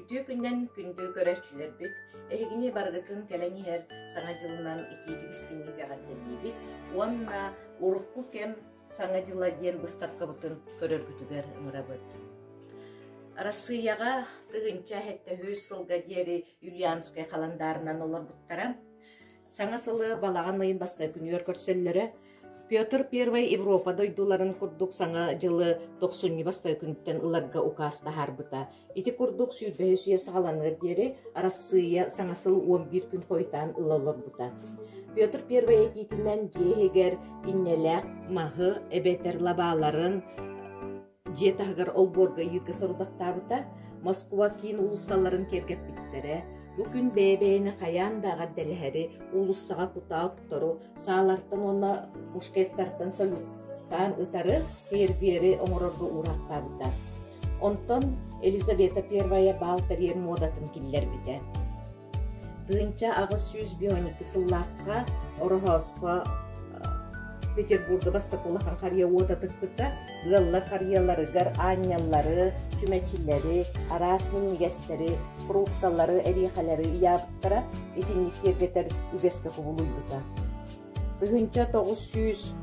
Үтүө күнүнэн күндү көрөөччүлэрбит! Эһигини барыгытын кэлэн иһэр Саҥа дьылынан итиитик-истиҥник эҕэрдэлиибит уонна урукку кэм Саҥа дьыла диэн быыстапкабытын көрөргүтүгэр ыҥырабыт. Арассыыйаҕа 1700 сылга диэри Юлианскай халандаарынан олорбуттара. Саҥа сылы балаҕан ыйын бастакы күнүгэр көрсөллөрө. Петр I Европа дойдуларын курдук саҥа дьылы тохсунньу бастакы күнүттэн ыларга укаас таһаарбыта. Ити курдук сүүрбэһис үйэ саҕаланыар диэри Арассыыйа саҥа сыл 11 күн хойутаан ыла олорбута. Петр I этиитинэн дьиэ иһигэр иннэлээх маһы эбэтэр лабааларын Дьиэ таһыгар олбуорга ыйыырга сорудахтаабыта, Москва киин уулуссаларын киэргэппиттэрэ. Бу күн бэйэ-бэйэни хайаан да эҕэрдэлэһэри, уулуссаҕа кутаа оттору, саалартан уонна мушкеттартан салюттаан ытары, фейерверы оҥорорго уураахтаабыта. Онтон Елизавета Первая баал тэрийэр муодатын киллэрбитэ. 1852 сыллаахха Ороһооспо Петербурга бастакы улахан харыйа уота тыкпыта. Ыаллар харыйаларыгар аанньаллары, чүмэчилэри, араас минньигэстэри, фрукталары, эриэхэлэри ыйаабыттара итинник киэргэтэр үгэскэ кубулуйбута. 1917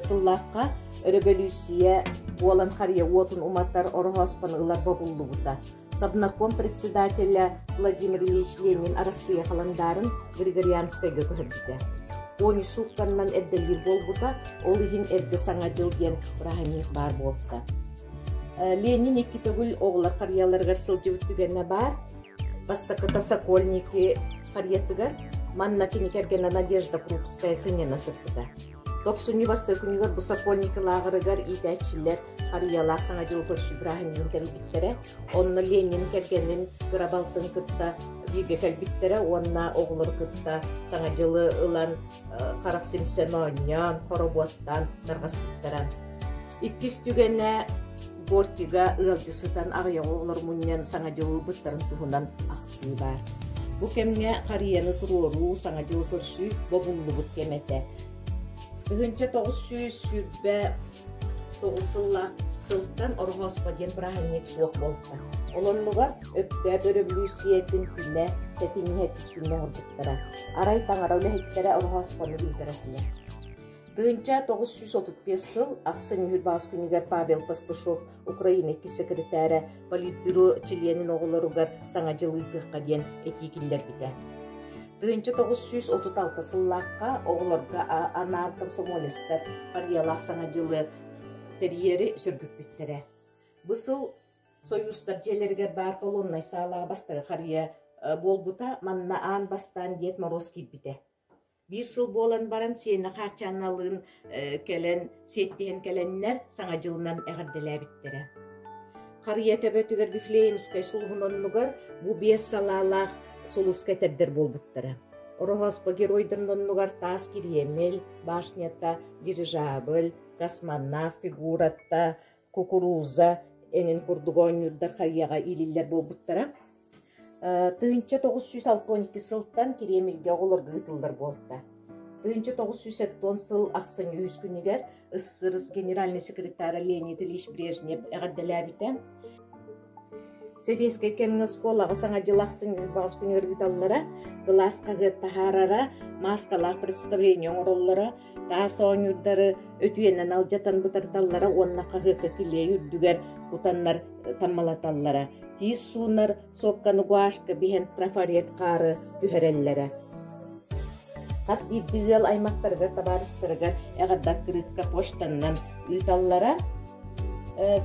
сыллаахха өрөбөлүүссүйэ буолан харыйа уотун уматар Ороһооспону ылар бобуллубута. Совнарком председателэ Владимир Ильич Ленин Арассыыйа халандаарын Григорианскайга көһөрбүтэ. Уон суукканнан эрдэлиир буолбута, ол иһин эргэ Саҥа дьыл диэн бырааһынньык баар буолта. Ленин икки төгүл оҕолор харыйаларыгар сылдьыбыт түгэнэ баар. Бастакыта Сокольники харыйатыгар, манна кини кэргэнэ Надежда Крупская сынньана сыппыта. Тохсунньу бастакы күнүгэр бу Сокольники лааҕырыгар иитээччилэр Харыйалаах Саҥа дьылы көрсүү бырааһынньыгын тэрийбиттэрэ. Онно Ленин кэргэнин кыра балтын кытта бииргэ кэлбиттэрэ уонна оҕолору кытта Саҥа дьылы ылан харах симсэн оонньоон, хоробуоттаан тарҕаспыттара. Иккис түгэнэ Гортига ыалдьы сытан аҕыйах оҕолор мунньан Саҥа дьылы ылбыттарын туһунан ахтыы баар. Бу кэмҥэ харыйаны туруоруу, Саҥа дьылы көрсүү бобуллубут кэм этэ. 1929 сыллаах сылтан Ороһооспо диэн бырааһынньык суох буолта. Ол оннугар Өктөөп өрөбүлүүссүйэтин күнэ сэтинньи сэттис күҥҥэ оҥорбуттара. Арай таҥара үлэһиттэрэ Ороһооспону ыытар этилэр. 1935 сыл ахсынньы үһүс күнүгэр Павел Пастушов Украина иккис секретарэ Политбюро чилиэнин оҕолоругар Саҥа дьыл ыытыахха диэн этии киллэрбитэ. 1936 сыллаахха оҕолорго анаан комсомолецтар Харыйалаах Саҥа дьылы тэрийэри сөргүппүттэрэ. Бу сыл Союзтар дьиэлэригэр баар колоннай саалаҕа бастакы харыйа буолбута, манна аан бастаан Дед Мороз киирбитэ. Биир сыл буолан баран сиэнэ Хаарчааналыын кэлэн сиэттиһэн кэлэннэр Саҥа дьылынан эҕэрдэлээбиттэрэ. Харыйа төбөтүгэр Вифлеемскай сулуһун оннугар бу биэс салаалаах сулуска этэрдэр буолбуттара. Ороһооспо геройдарын оннугар таас кириэмил, башнята, дирижабль, космонавт фигурата, кукуруза эҥин курдук оонньуурдар харыйаҕа иилиллэр буолбуттара. 1962 сылтан Кириэмилгэ оҕолорго ыытыллар буолта. 1970 сыл ахсынньы үһүс күнүгэр СССР генеральнай секретара Леонид Ильич Брежнев эҕэрдэлээбитэ. Сэбиэскэй кэмҥэ оскуолаҕа Саҥа дьыл ахсынньы баҕас күнүгэр ыыталлара, кылаас хаһыат таһаарара, мааскалаах представление оҥороллоро, таас оонньуурдары өтүйэнэн алдьатан бытарталлара уонна хаһыакка килиэй үрдүгэр кутаннар таммалаталлара. Тиис суунар суокканы гуашка биһэн трафарет хаары түһэрэллэрэ. Хас биирдии ыал аймахтарыгар, табаарыстарыгар эҕэрдэ открытка почтаннан ыыталлара.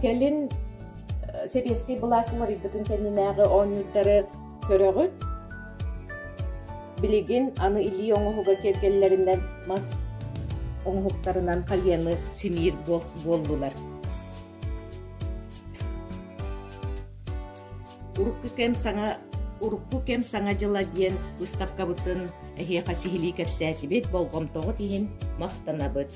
Кэлин сэбиэскэй былаас уларыйбытын кэннинээҕи оонньуурдары көрөҕүт. Билигин аны илии оҥоһуга киэргэллэринэн мас оҥоһуктарынан харыйаны симиир буоллулар. Урукку кэм саҥа Урукку кэм саҥа дьыла диэн быыстапкабытын эһиэхэ сиһилии кэпсээтибит, болҕомтоҕут иһин махтанабыт.